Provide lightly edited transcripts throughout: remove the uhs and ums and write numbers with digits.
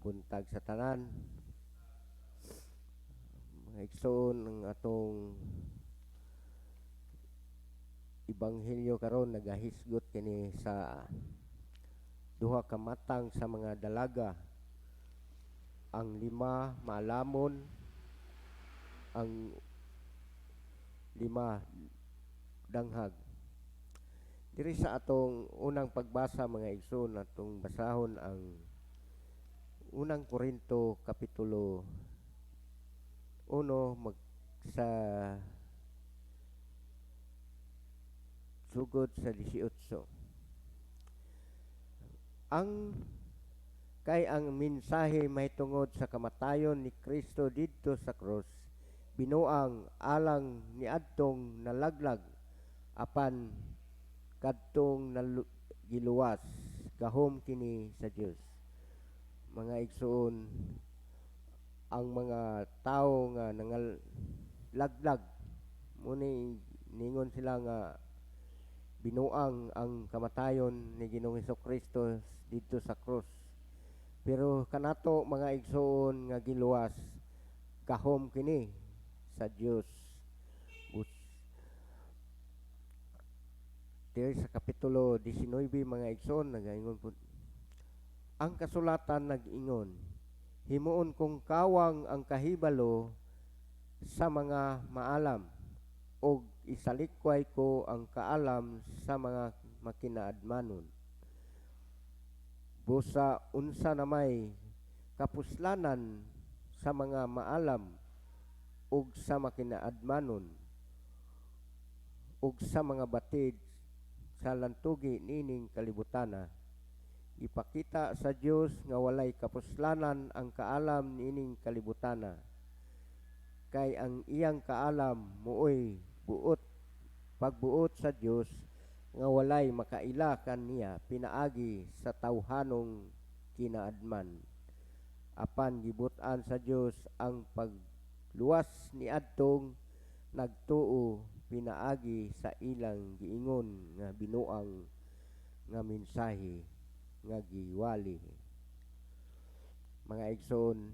Buntag sa tanan. Mga igsoon, ang atong ebanghelyo karon nagahisgot kini sa duha ka matang sa mga dalaga. Ang lima maalamon, ang lima danghag. Diri sa atong unang pagbasa, mga igsoon, atong basahon ang Unang Korinto kapitulo 1 mag sa sugod sa 18. Ang kay ang mensahe mahitungod sa kamatayon ni Kristo didto sa krus binuang alang niadtong nalaglag, apan kadtong giluwas, gahom kini sa Dios. Mga igsoon, ang mga tawo nga nangalaglag muni ningon sila nga binuang ang kamatayon ni Ginoong Kristo didto sa krus. Pero kanato, mga igsoon, nga giluwas, gahom kini sa Dios. Diri sa kapitulo 19, mga igsoon, nagaingon po ang kasulatan, nag-ingon, "Himuon kong kawang ang kahibalo sa mga maalam ug isalikway ko ang kaalam sa mga makinaadmanon." Busa unsa namay kapuslanan sa mga maalam ug sa makinaadmanon ug sa mga batid sa lantugi niining kalibutana? Ipakita sa Dios nga walay kapuslanan ang kaalam niining kalibutana. Kay ang iyang kaalam muoy buot pagbuot sa Dios nga walay makaila kaniya pinaagi sa tawhanong kinaadman. Apan gibut-an sa Dios ang pagluwas niadtong nagtuo pinaagi sa ilang giingon nga binuang nga mensahe nga giwali. Mga igsoon,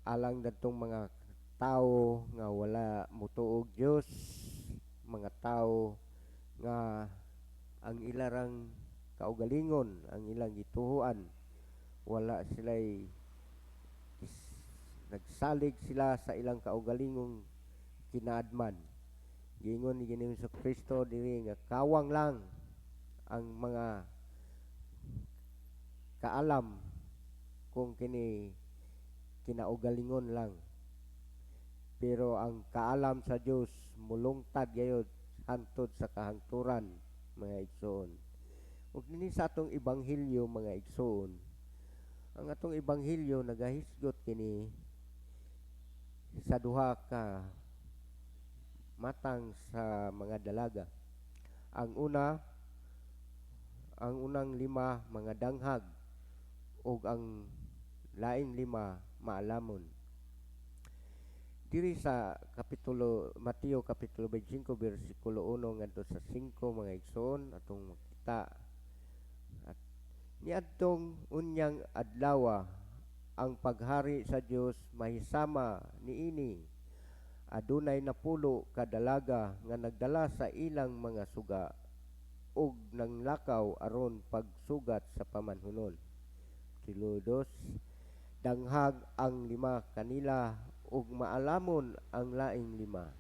alang dadtong mga tawo nga wala motuo og Dios, mga tawo nga ang ilarang kaugalingon, ang ilang gituohan, wala sila'y nagsalig sila sa ilang kaugalingong kinaadman. Giingon ni Ginoong Kristo diri nga kawang lang ang mga kaalam kung kini kinaugalingon lang. Pero ang kaalam sa Dios mulungtad gayod hantod sa kahangturan, mga igsoon. Ug dinhi sa atong ebanghelyo, mga igsoon, ang atong ebanghelyo nagahisgot kini sa duha ka matang sa mga dalaga. Ang una, ang unang lima mga danghag ug ang laing lima maalamon. Diri sa kapitulo Mateo kapitulo 25 bersikulo 1 ngadto sa 5, mga igsoon, atong makita at niadtong unyang adlawa, ang paghari sa Dios mahisama niini: adunay 10 ka dalaga nga nagdala sa ilang mga suga ug nanglakaw aron pagsugat sa pamanhunon. Tiludos, danghag ang lima kanila ug maalamon ang laing lima.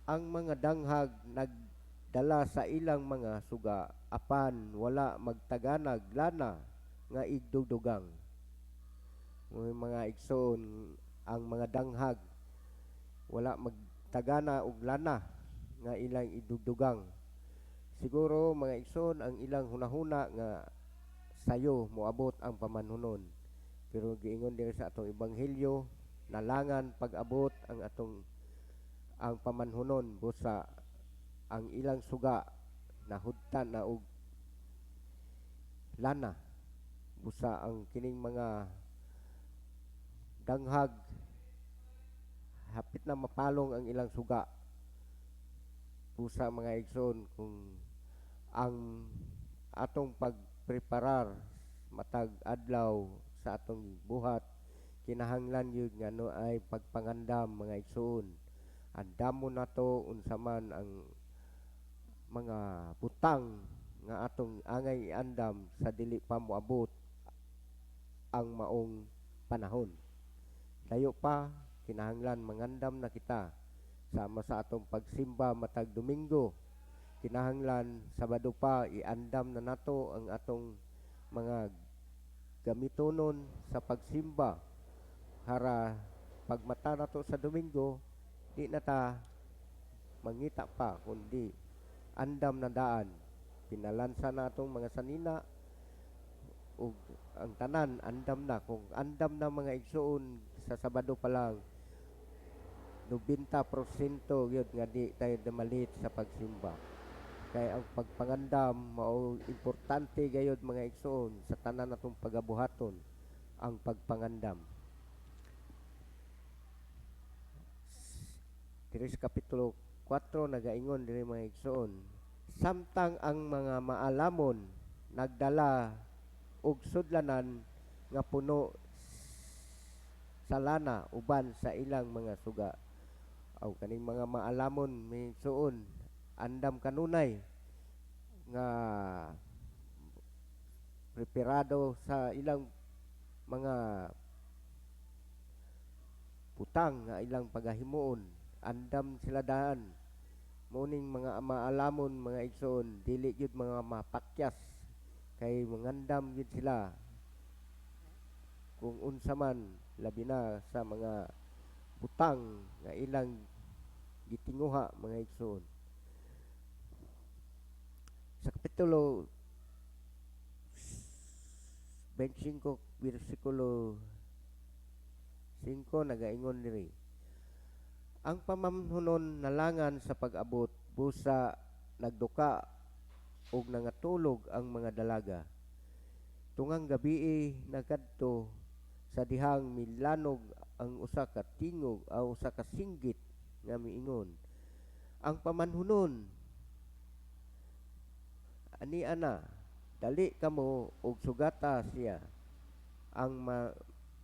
Ang mga danghag nagdala sa ilang mga suga apan wala magtaganag lana nga igdugdugang. Mga igsoon, ang mga danghag wala magtagana og lana nga ilang idugdugang. Siguro, mga igsoon, ang ilang hunahuna nga sayo moabot ang pamanhunon. Pero giingon diri sa atong ebanghelyo, nalangan pag-abot ang atong ang pamanhunon, busa ang ilang suga nahudtan na og lana. Busa ang kining mga danghag hapit na mapalong ang ilang suga. Busa, mga igsoon, kung ang atong pagpreparar Matag adlaw sa atong buhat, kinahanglan gyud nga naay pagpangandam, mga igsoon. Andamon nato unsa man ang mga butang nga atong angay iandam sa dili pa moabot ang maong panahon. Layo pa, kinahanglan mangandam na kita, sama sa atong pagsimba matag Domingo. Kinahanglan Sabado pa, iandam na nato ang atong mga gamitonon sa pagsimba para pagmata nato sa Domingo, di na ta mangita pa, kundi andam na daan. Pinalansa na atong mga sanina ug ang tanan andam na. Kung andam na, mga igsuon, sa Sabado pa lang, 90% gyud nga di tayo ma-late sa pagsimba, kay ang pagpangandam mao importante gayud, mga igsuon, sa tanan natong pagabuhaton, ang pagpangandam. Diri sa kapitulo 4, nagaingon diri, mga igsuon, samtang ang mga maalamon nagdala og sudlanan nga puno sa lana uban sa ilang mga suga. Aw, kaning mga maalamon, mga igsuon, andam kanunay nga preparado sa ilang mga butang nga ilang pagahimuon. Andam sila daan. Mao ning mga maalamon, mga igsoon, dili gyud mga mapakyas kay mangandam gyud sila kung unsa man, labi na sa mga butang nga ilang gitinguha, mga igsoon. Sa kapitulo 25 bersikulo 5, nagaingon diri, ang pamanhunon nalangan sa pag-abot, busa nagduka ug nangatulog ang mga dalaga. Tungang gabii nagkadto sa dihang milanog ang usa ka tingog aw usa ka singgit nga miingon, "Ang pamanhunon ani ana, dali kamo og sugata siya." Ang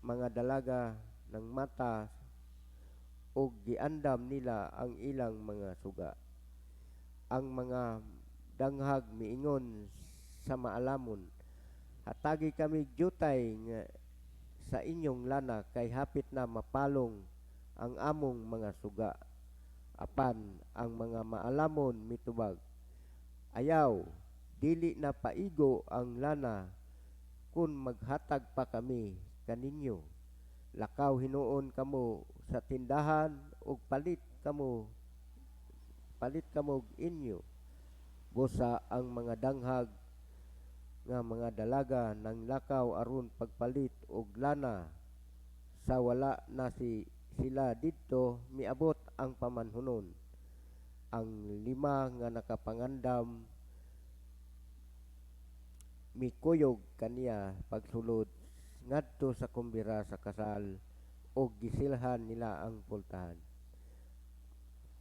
mga dalaga ng mata og giandam nila ang ilang mga suga. Ang mga danghag miingon sa maalamon, "Hatagi kami jutay nga sa inyong lana kay hapit na mapalong ang among mga suga." Apan ang mga maalamon mitubag, "Ayaw, dili na paigo ang lana kun maghatag pa kami kaninyo. Lakaw hinuon kamo sa tindahan ug palit kamo og inyo." Busa ang mga danghag nga mga dalaga nanglakaw aron pagpalit og lana. Sa wala na si sila didto, miabot ang pamanhunon. Ang lima nga nakapangandam mikuyog kaniya pagsulod ngadto sa kumbira sa kasal ug gisilhan nila ang pultahan.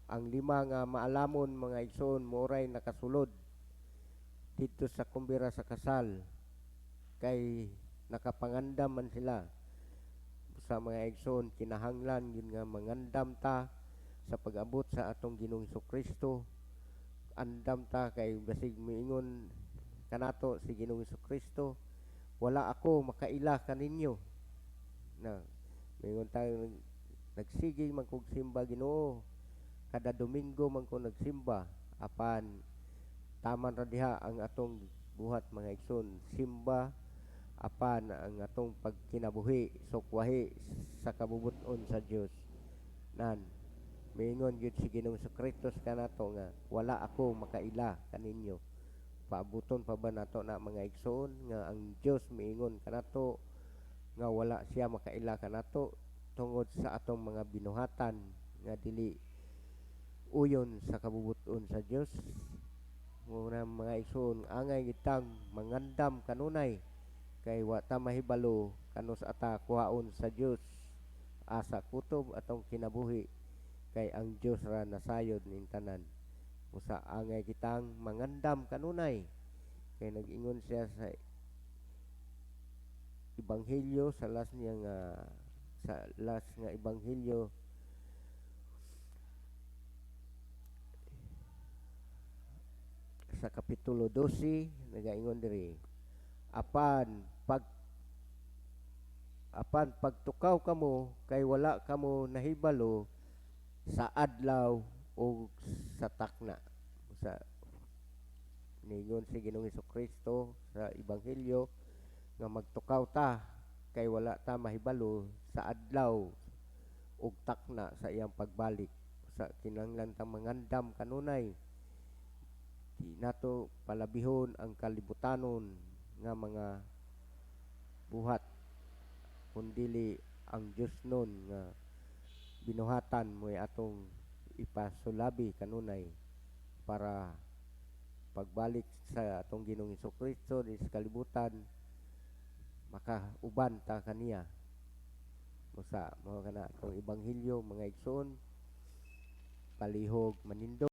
Ang lima nga maalamon, mga igsoon, mooray nakasulod didto sa kumbira sa kasal kay nakapangandam man sila. Sa mga igsoon, kinahanglan yun nga mangandam ta sa pag-abot sa atong Ginoong Kristo. Andam ta kay basig miingon kanato si Ginoong Kristo, "Wala ako makaila kaninyo." Na miingon tayo, "Nagsige man kog simba, Ginoo, kada Domingo man ko nagsimba." Apan taman ra diha ang atong buhat, mga igsoon, simba, apan ang atong pagkinabuhi sukwahi sa kabubut-on sa Dios. Nan miingon gyud si Ginoong Kristo kanato nga, "Wala ako makaila kaninyo." Paabuton pa ba nato na, mga igsoon, nga ang Dios miingon kanato nga wala siya makaila kanato tungod sa atong mga binuhatan nga dili uyon sa kabubut-on sa Dios? Muna, mga igsoon, angay gitang mangandam kanunay kay wa ta mahibalo kanus ata kuhaon sa Dios asa kutob atong kinabuhi, kay ang Dios ra nasayod ning tanan. Usa, angay kitang mangandam kanunay kay nag-ingon siya sa Ebanghelyo, sa last niya nga, sa last nga Ebanghelyo, sa kapitulo 12, nagaingon diri, Apan pagtukaw kamo kay wala kamo nahibalo sa adlaw o sa takna." Sa niingon si Ginoong Kristo sa Ebanghelyo nga magtukaw ta kay wala ta mahibalo sa adlaw ug takna sa iyang pagbalik. Sa kinahanglan ta mangandam kanunay, di nato palabihon ang kalibutanon nga mga buhat, kundili ang Diosnon nga binuhatan mo'y atong ipasulabi kanunay para pagbalik sa atong Ginoong Kristo sa kalibutan, makauban ta kaniya. Usa mao kana atong Ebanghelyo, mga igsoon. Palihog manindog.